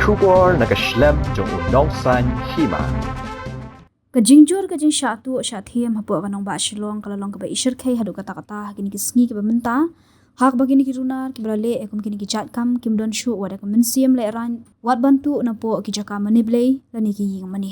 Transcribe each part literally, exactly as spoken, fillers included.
Khubor na ka shlem jong u nongsaiñ hima. Ka jingjur ka jingshah tuh shah thiam hapoh ka nongbah Shillong ka la long kaba ishyrkhei haduh katta katta ha kine ki sngi kiba mynta, ha kaba kine ki runar kiba la leh ïa kum kine ki jait kam kim don shuh wat da ka mynsiem lehraiñ wat ban tuh napoh ki jaka mane blei lane ki ïing mane.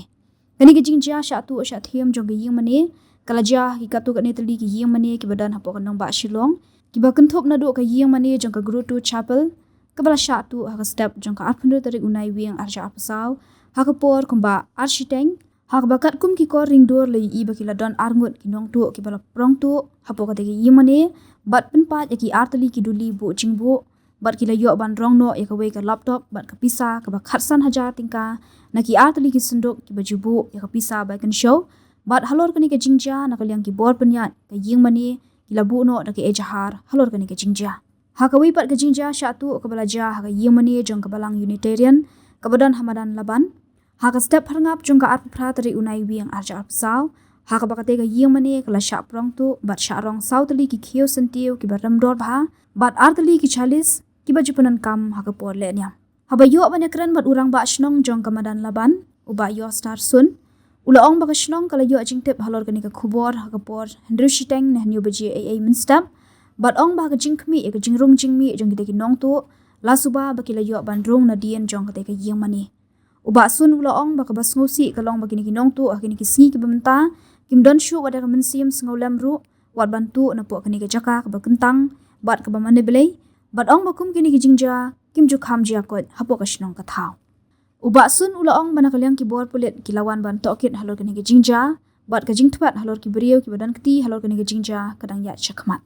Kane ka jingjia shah tuh shah thiam jong ka ïing mane ka la jia ha ki katto katne tylli ki ïing mane kiba don hapoh ka nongbah Shillong, kiba kynthup naduh ka ïing mane jong ka Grotto Chapel kaba la shah tuh ha ka step jong ka arphew hynriew tarik u Naiwieng arhajar arphew saw, ha ka por kumba ar shiteng, ha kaba katkum ki kor ring dur la ïohi ba ki la don arngut ki nongtuh kiba la prong tuh hapoh kata ka ïing mane bad pynpait ïa ki ar tylli ki duli buh jingbuh, bad ki la ïoh ban rong noh ïa kawei ka laptop bad ka pisa kaba khatsan hajar tyngka na ki ar tylli ki synduk kiba ju buh ïa ka pisa bai kynshew, bad halor kane ka jingjia na ka liang ki bor pynïaid ka ïing mane ki la buh noh da ka ejahar halor kane ka jingjia. Ha kawei pat ka jingjia shah tuh kaba la jia ha ka ïing mane jong ka Balang Unitarian kaba don ha madan Laban, ha ka step pharngap jong ka arphew phra tarik u Naiwieng arhajar arphew saw, ha kaba kata ka ïing mane ka la shah prong tuh bad shah rong saw tylli ki khiew syntiew kiba rem dor bha bad ar tylli ki chalis kiba ju pyndonkam ha ka por lehniam. Haba ïoh ban ïakren bad u rangbah shnong jong ka madan Laban, u Bah Yostar Sun, u la ong ba ka shnong ka la ïoh jingtip halor kane ka khubor ha ka por hynriew shiteng ne hynñiew baje eiei mynstep, bad ong ba ha ka jingkhmih ïa ka jingrung jingmih jong kita ki nongtuh, la suba ba ki la ïoh ban rung nadien jong kata ka ïing mane. U Bah Sun u la ong ba kaba sngewsih ka long ba kine ki nongtuh ha kine ki sngi kiba mynta kim don shuh wat da ka mynsiem sngewlem ruh wat ban tuh napoh kane ka jaka kaba kyntang bad kaba mane blei, bad ong ba kum kine ki jingjia kim ju kham jia koit hapoh ka shnong ka thaw. U Bah Sun u la ong ba na ka liang ki bor pulit ki la wan ban tohkit halor kane ka jingjia bad ka jingthwet halor ki briew kiba don kti halor kane ka jingjia ka dang ïaid shakhmat.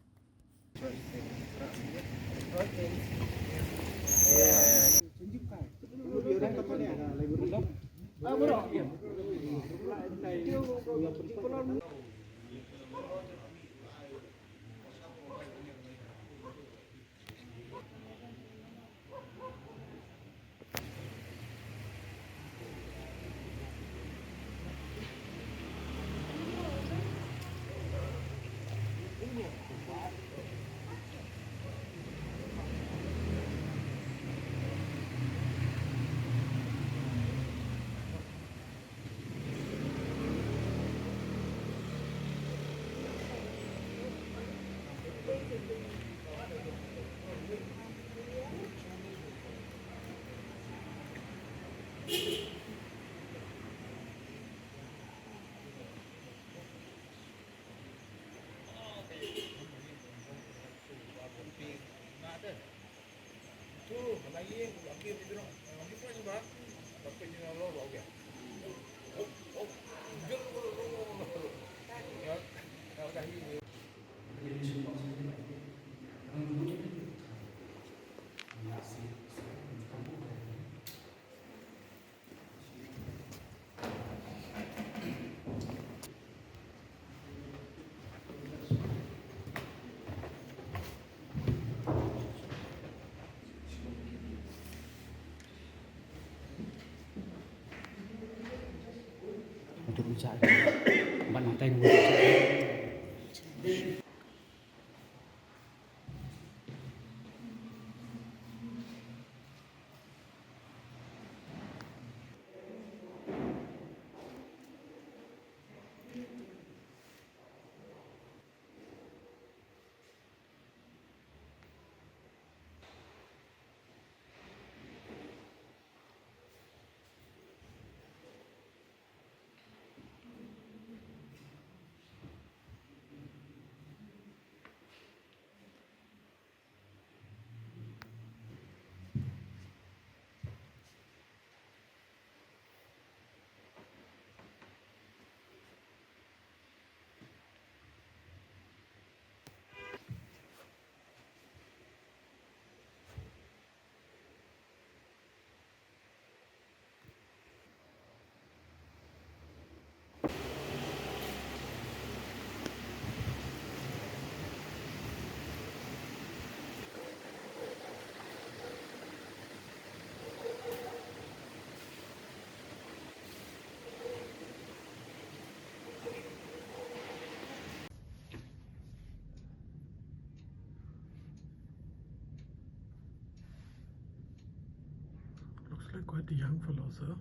Quite a young fellow, sir.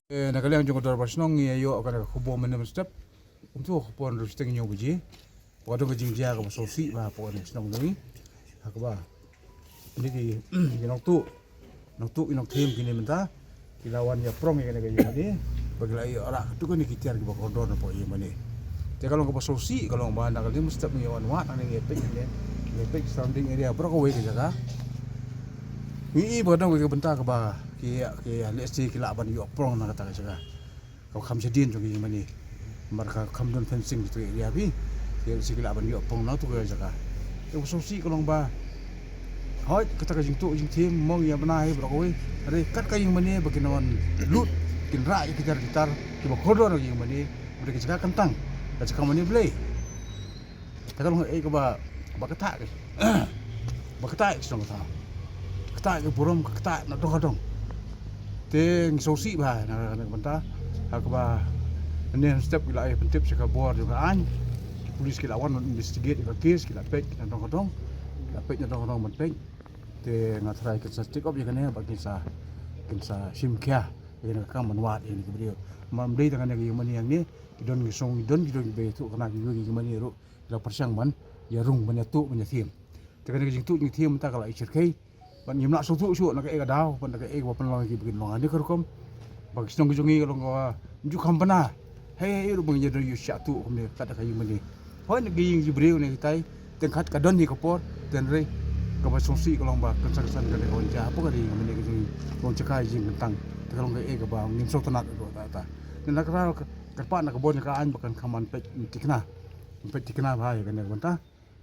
Eh, na ka liang jong ka dorbar shnong ngi ïoh kane ka khubor mynne mynstep. Kumto ka por hynriew shiteng hynñiew baje. Ka don ka jingjia kaba sngewsih bha hapoh ka shnong jong ngi. Ha kaba kine ki, ki nongtuh, nongtuh ki nongthiem kine mynta ki la wan ïa prong ïa kane ka ïing mane ba ki la ïoh rah katto katne ki tiar kiba kordor napoh ïing mane. Te ka long kaba sngewsih, ka long ba na ka liang mynstep ngi wan wad hangne, ngi peit hangne, ngi peit surrounding area baroh kawei ka jaka. Ngi i ba ka don kawei ka bynta kaba ki, ki, let's say, ki lah ban ïoh prong na kata ka jaka kaba kham shadien jong ka ïing mane. Namar ka kham don fencing kito ki area phi. Ki, ki lah ban ïoh prong na kato ka jaka. Te kaba sngewsih ka long ba, hooid, kata ka jingtuh jingthiem mo ngi ïa bna hi baroh kawei. Hynrei kat ka ïing mane ba kin wan lut, kin rah ïa ki tiar ki tar kiba kordor na ka ïing mane. Bad ka jaka kyntang, ka jaka mane Blei. Kata long kaei kaba, ba kata ka, ba kata ka shnong kata, kata ka burom, ka kata na dong ka dong. Te ngi sngewsih bha na, na ka bynta ha kaba mynne mynstep ki la ai pyntip sha ka bor jong ka aiñ. Ki pulit ki la wan ban investigate ïa ka case, ki la peit na dong ka dong, ki la peit na dong ka dong ban peit. Te nga tharai kin sa take up ïa kane ba kin sa, kin sa shim khia ïa kane ka kam ban wad ïa kine ki briew. Mar ym dei tang kane ka ïing mane hangne, ki don ki shnong, ki don, ki don kiba ïathuh kane ka ïing mane ruh, ki la pyrshang ban ïarung, ban ïatuh, ban ïathiem. Te kane ka jingtuh jingthiem mynta ka la i shyrkhei. Bad ngim lah sngewthuh shuh na kaei ka daw, bad na kaei kaba pynlong ïa ki ba kin long ha kane ka rukom. Ba ki shnong ki jong ngi ka long kaba ym ju kham bna. Hei hei ruh ba ngin ïa don ïa shah tuh kumne kat da ka ïing mane. Hooid, na ka ïing jingbriew ne kitai, tang kat ka don hi ka por, hynrei kaba sngewsih ka long ba kynsan kynsan kane ka wan jia hapoh ka ïing mane ka jong ngi, ka wan jaka ïing kyntang. Te ka long kaei kaba ngim sngewtynnat ruh ta ta. Te na ka daw ka, kyrpad na ka bor jong ka aiñ ba kan kham ban peit thikna, peit thikna bha ïa kane ka bynta.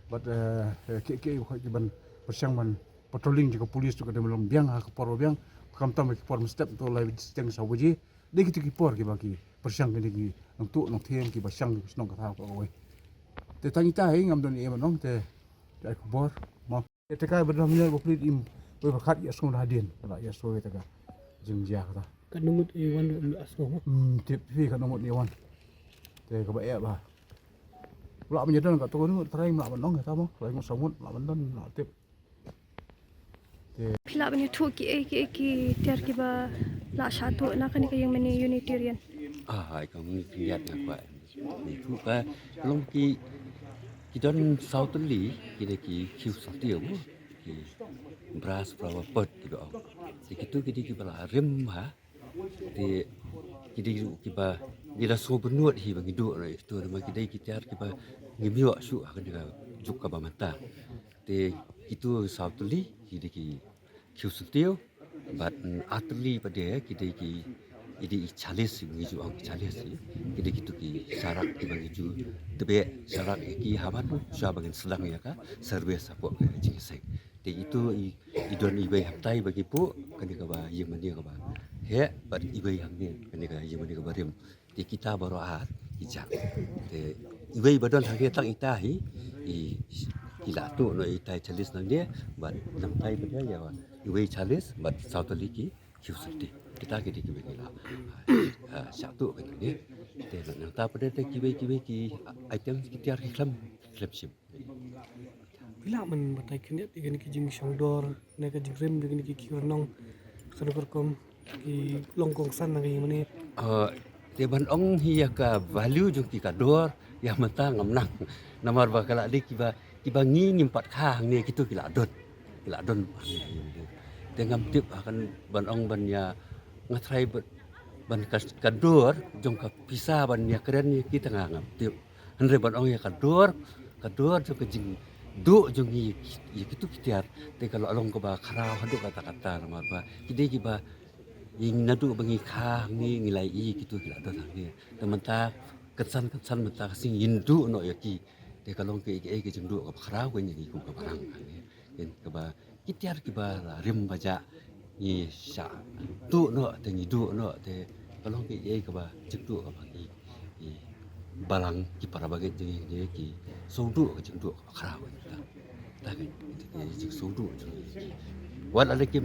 Bad, eh, eh, kiei kiei ba ki ban pyrshang ban patrolling jong ka pulit ruh ka dei ban long biang ha ka por ba biang, khamtam ha ki por mynstep, to lai shiteng saw baje. Dei kito ki por kiba ki pyrshang kine ki nongtuh nongthiem kiba shang ki shnong ka thaw ka kawei. Te tang ita hi ngam don ei ban ong te, te ai khubor mo. Te ka ba dang ïa ba pulit im, ba pyrkhat ïa sngewthuh hadien, la ïa sngewthuh ïa ka jingjia kata. Katno ngut i wan ruh ym la sngewthuh mo? Hmm, tip phi katno ngut i wan. Te kaba eh ba. Lah ban ïa don katno ngut, trai ym lah ban ong kata mo, lai ngut saw ngut lah ban don, lah tip. Phi lah ban ïathuh kiei kiei ki tiar kiba la shah tuh na kane ka ïing mane Unitarian? Ah, ai ka mut ki ïat nga kwah. Ni tu ka long ki, ki don saw tylli, ki dei ki khiew satia mo, ki brass flower pot ki ba ong. Te kitu ki dei kiba la rim ha. Te ki dei ruh kiba ngi la sngewbynnud hi ba ngi duh na ïa kitu, namar ki dei ki tiar kiba ngim ïoh shuh ha kane ka juk kaba mynta. Te kitu saw tylli ki dei ki khiew syntiew, bad, mm, ar tylli pat de ki dei ki, i dei i chalice, ngi ju ong chalice, ki dei kitu ki sharak kiba ngi ju tbeh sharak ïa ki ha madan shuwa ba ngin sdang ïa ka service hapoh ka jingïaseng. Te itu i, i don iwei hangtai ba ngi buh, kane kaba ïing mane kaba heh, bad iwei hangne, kane ka ïing mane kaba rim. Te kita baroh ar ki jang. Te iwei ba don hangne tang ita hi, i, ki la tuh noh ita i chalice nangne, bad nangtai pat ïa iwei chalice, bad saw tylli ki khiew syntiew. Kita ki dei kiwei ki la, ah, ah, shah tuh kane. Te nangta pat te kiwei kiwei ki items ki tiar ki khlem, ki khlem shim. Phi lah ban batai khyndiat ïa kine ki jingshongdor ne ka jingrim ïa kine ki khiew rnong, kano ka rukom ki long kongsan na ka ïing mane? Ah, te ban ong hi ïa ka value jong ki ka dor, ïa mynta ngam nang. Namar ba ka la dei kiba, kiba ngi ngim pat kha hangne, kitu ki la don. Ki la don hangne. Te ngam tip ha kan ban ong ban ïa, nga tharai ban, ban ka, ka dor jong ka pisa ban ïa kren ïa ki tang ngam tip. Hynrei ban ong ïa ka dor, ka dor jong ka jingduh jong ngi ïa kitu ki tiar, te ka la long kaba khraw haduh katta katta, namar ba ki dei kiba ïa ngi naduh ba ngi kha hangne ngi la ïohi kitu ki la don hangne. Te mynta kynsan kynsan mynta ka sngi ngin duh noh ïa ki. Te ka long kaei kaei ka jingduh kaba khraw ka ngi kum ka balang hangne. Kaba ki tiar kiba la rim ba jah ngi shah tuh noh, te ngi duh noh, te ka long kaei kaei kaba jingduh kaba ngi, ngi balang ki para bangeit jong ngi ki sngewduh ka jingduh kaba khraw. Ta, ta ka jingsngewduh jong ngi. Wat la ki,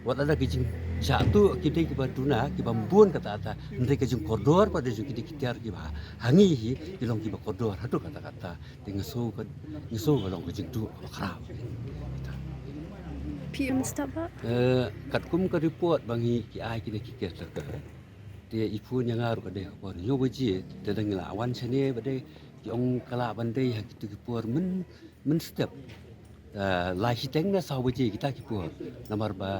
wat la ki jingshah tuh ki dei kiba duna kiba bun kata kata, hynrei ka jingkordor pat de jong ki dei ki tiar kiba ha ngi hi ki long kiba kordor haduh katta katta. Te nga sngew ka, nga sngew ka long ka jingduh kaba khraw. Phi Ki em step ba. Eh, katkum ka report ba ngi ki ai kine ki case laka. Te i phone ïa nga ruh ka dei ka por hynñiew baje, te dang la wan shane ba dei ki ong ka lah ban dei ha kitu ki por myn, myn step. Eh, lai shiteng ne saw baje kita ki por. Namar ba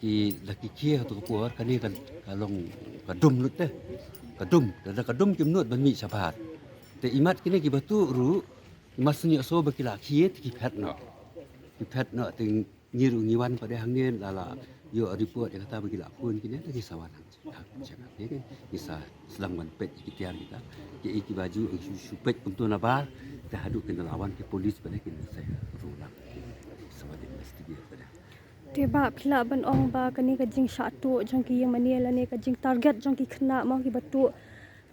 ki la ki khie ha tu ka por, kane ka, ka long ka dum lut te. Ka dum, te da ka dum kim nud ban mih shabar. Te imat kine ki batu ruh, i ma sni so ba ki la khie te ki phet noh. Ki phet noh te ngi ruh ngi wan pat de hangne la la ïoh report ïa kata ba ki la phone kine te ki sa wan hang. Ha, check up ne ki sa sdang ban peit ki tiar kita. Ki i ki baju shu, shu peit kumtu na bar te haduh kin la wan ki police pat de kin sa ruh lang. Sa wan investigate pat de. Te ba phi lah ban ong ba kane ka jingshah tuh jong ki ïing mane lane ka jing target jong ki khynnah mo ki batu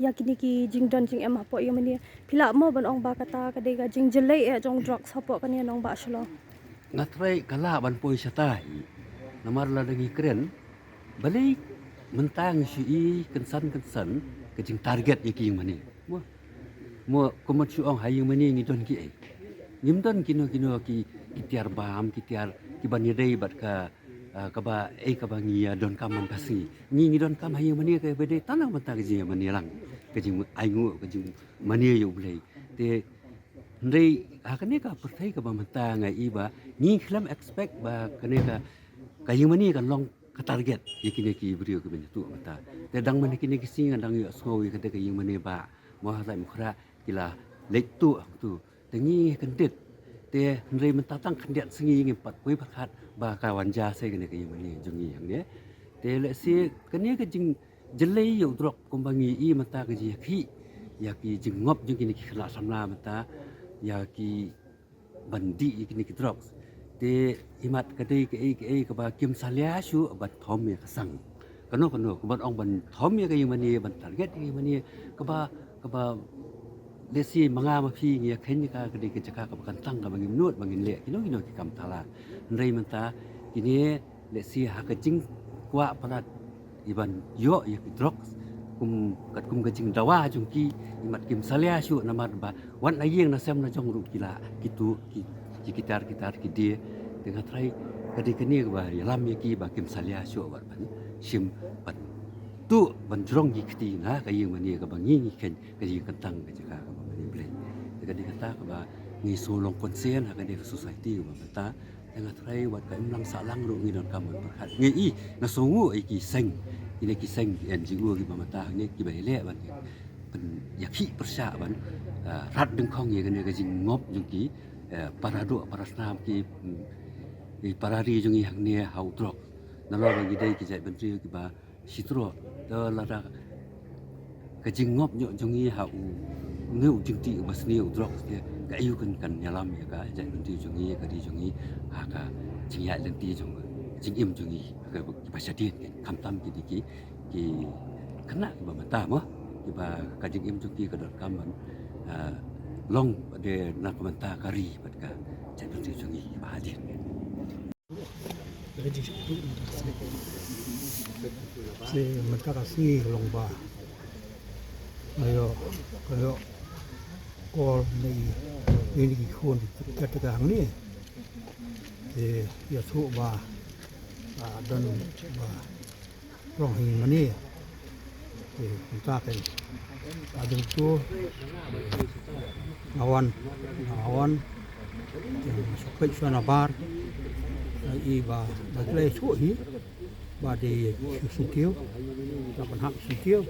ïa kine ki jingdon jingem hapoh ïing mane. Phi lah mo ban ong ba kata ka dei ka jingjylli eh jong drugs hapoh kane nongbah Shillong. Nga trai ka lah ban poi shata hi. Namar la dang i kren. Balei mynta ngi shu i kynsan kynsan ka jing target ïa ki ïing mane. Mo, mo kumno shu ong ha ïing mane ngi don ki ei. Ngim don kino kino ki, ki tiar bam, ki tiar ki ban ïadei bad ka ah, kaba, eh, kaba ngi ïa donkam man ka sngi. Ngi, ngi donkam ha ïing mane kaba dei tang na mynta ka jingïa mane lang. Ka jingainguh, ka jingmane ïa U Blei. Te hynrei ha kane ka pyrthei kaba mynta nga i ba ngi khlem expect ba kane ka, ka ïing mane kan long ka target ïa kine ki briew kiba ngi tuh mynta. Te dang man kine ki sngi nga dang ïohsngew ïa kata ka ïing mane ba mo ha Laitumkhrah ki la leit tuh hangtu. Te ngi kyndit. Te hynrei mynta tang khyndiat sngi ngim pat poi pyrkhat ba ka wan jia sei kane ka ïing mane jong ngi hangne. Te lehse kane ka jingjylli ïa u drok kumba ngi i mynta ka jingïakhih ïa ki jingngop jong kine ki khynnah samla mynta ïa ki ban dih ïa kine ki drugs. Te imat ka dei kaei kaei kaba kim salia shuh ban thom ïa ka sang. Kano kano kaba ong ban thom ïa ka ïing mane ban target ïa ka ïing mane kaba, kaba lehse ma nga ma phi ngi ïa khein ïa ka, ka dei ka jaka kaba kyntang kaba ngim nud ba ngin leh kino kino ki kam thala. Hynrei mynta kine lehse ha ka jingkwah palat i ban ïoh ïa ki drugs kum katkum ka jingdawa jong ki, imat kim salia shuh namar ba wat na ïing na sem na jong ruh ki la ki tuh ki, ki, ki tar ki tar ki die. Te nga trai ka dei kane kaba ïalam ïa ki ba kim salia shuh wat ban shim ban tuh ban jrong ki kti na ka ïing mane kaba ngi ngi khein ka jingkyntang ka jaka kaba mane Blei. Te ka dei kata kaba ngi shu long concern ha kane ka society kaba mynta. Te nga trai wat ka imlang sahlang ruh ngi donkam ban pyrkhat. Ngi i nga sngew ïa ki seng, ïa ki seng N G O kiba mynta hangne kiba ïaleh ban pynïakhih pyrshah ban, ah, rat dyngkhong ïa kane ka jingngop jong ki, eh, para doh para snam ki, mm, ki para ri jong ngi hangne ha u drok. Nalor ba ngi dei ki jaitbynriew kiba shi troh, te lada ka jingngop jong, jong ngi ha u, une u jingtih uba sniew u drok te kaei u kan, kan ïalam ïa ka jaitbynriew jong ngi, ka ri jong ngi ha ka jingïaid lynti jong ka jingim jong ngi ha kaba shadien, khamtam kine ki, ki khynnah kiba mynta mo, kiba ka jingim jong ki ka donkam ban, ah, long de na ka bynta ka ri bad ka jaitbynriew jong ngi kiba hadien. Te mynta ka sngi ka long ba nga ïoh, nga ïoh call na i, ïa ki khun ki kata ka hangne. Te ïathuh ba, ah, don ba rong hi mane. Te mynta ka, ka dang tu nga wan, nga wan. Te nga shu peit shuwa na bar, nga i ba, ba ki la ïathuh hi ba dei shu syntiew, ka pynhap syntiew.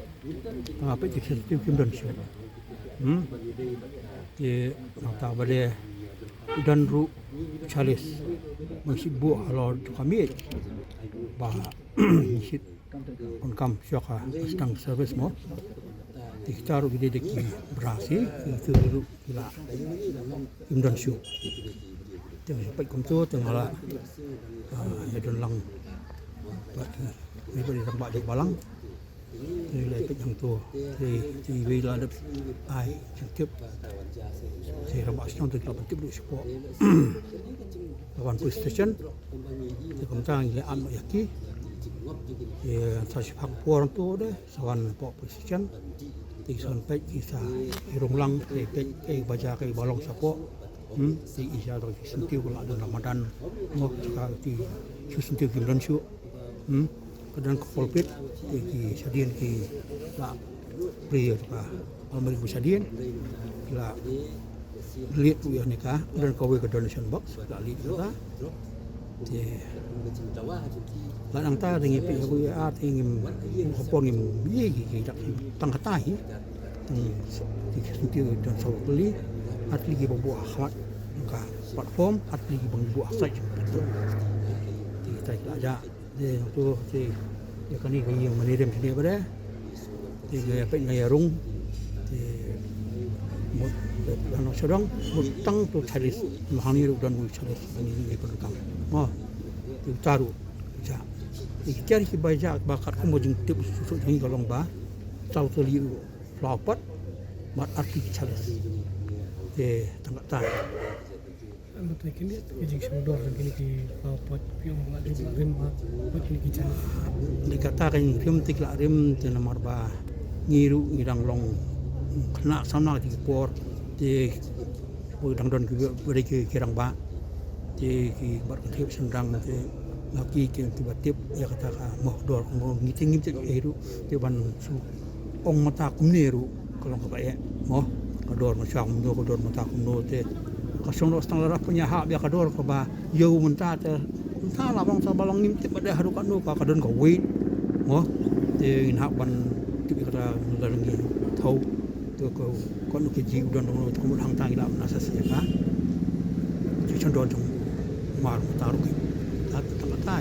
Nga peit ki syntiew kim don shuh. Hmm. Te nangta ba dei don ruh chalice ba ngi shu buh halor jong ka miej ba ngi shu pyndonkam shuwa ka sdang service mo. Te kita ruh ki dei da ki bra shi, kita ruh ki la kim don shuh. Te nga peit kumto te nga la, ah, ïa don lang bad, eh, bad i rangbah jong balang. Te la peit hangto te, te iwei la dep ai jingtip. Te rangbah shnong te la pyntip ruh shapoh Lawan Police Station. Te kumta ngi la ap noh ïa ki. Te sa shiphang por hangto de sa wan hapoh Police Station. Te ki sa wan peit, ki sa ïa rung lang, te peit kaei ba jia, kaei ba long shapoh. Hmm, te i sha ki syntiew ka la don Ramadan, mo, ka ki shu syntiew kim don shuh. Hmm, ka don ka pulpit, te ki shadien ki la pri ka almari ki shadien, ki la liat u ïa ne ka, ka don kawei ka donation box, ki la liat ka. Te la nangta te ngi peit ha u ïa ar te ngim, ha por ngim ïa ki, ki dak tang kata hi. Tang ki ki don saw kali, ar tylli ki ba buh ha khat ka platform, ar tylli ki ba buh ha side. Te kita ki la jah. Te nangtu te ïa kane ka ïing mane rem shane ba de. Te nga ïa peit nga ïa rung. Te mut, ano sodong, mut tang tu chalis, ma hangne ruh don u chalis, hangne ngi pyndonkam. Mo, te uta ruh jah. Te ki tiar ki ba jah ba katkum ba jingtip suk suk jong ngi ka long ba saw tylli u flower pot bad arphew chalis. Te tang kata. Ano te kine ki jingsngewdor jong kine ki flower pot, phi ong la rim, la rim, bad kine ki chalis. Te kata ka jingrim te ki la rim, te namar ba ngi ruh ngi dang long khynnah samla ki por, te u dang don ki ba dei ki, ki rangbah. Te ki bad ka thep sendang te nga ki, ki, ki ba tip ïa kata ka mo dor ka mo ngi te ngim tip ïa ruh te ban shu ong mynta kumne ruh ka long kaba eh mo. Ka dor mynta kumno, ka dor mynta kumno te ka shong dor stang la rap nya ha ïa ka dor kaba ïa u mynta te mynta la bang sa ba long ngim tip ba dei haduh katno ka, ka don ka weight mo. Te ngin hap ban tip ïa kata mynta ngi thaw. Te ko, ko nu ki ji u don dong, ko mut hangta ngi la na sa sia ka. Ki chon don jong mar ma ta ruh ki. Ta ta ta ta.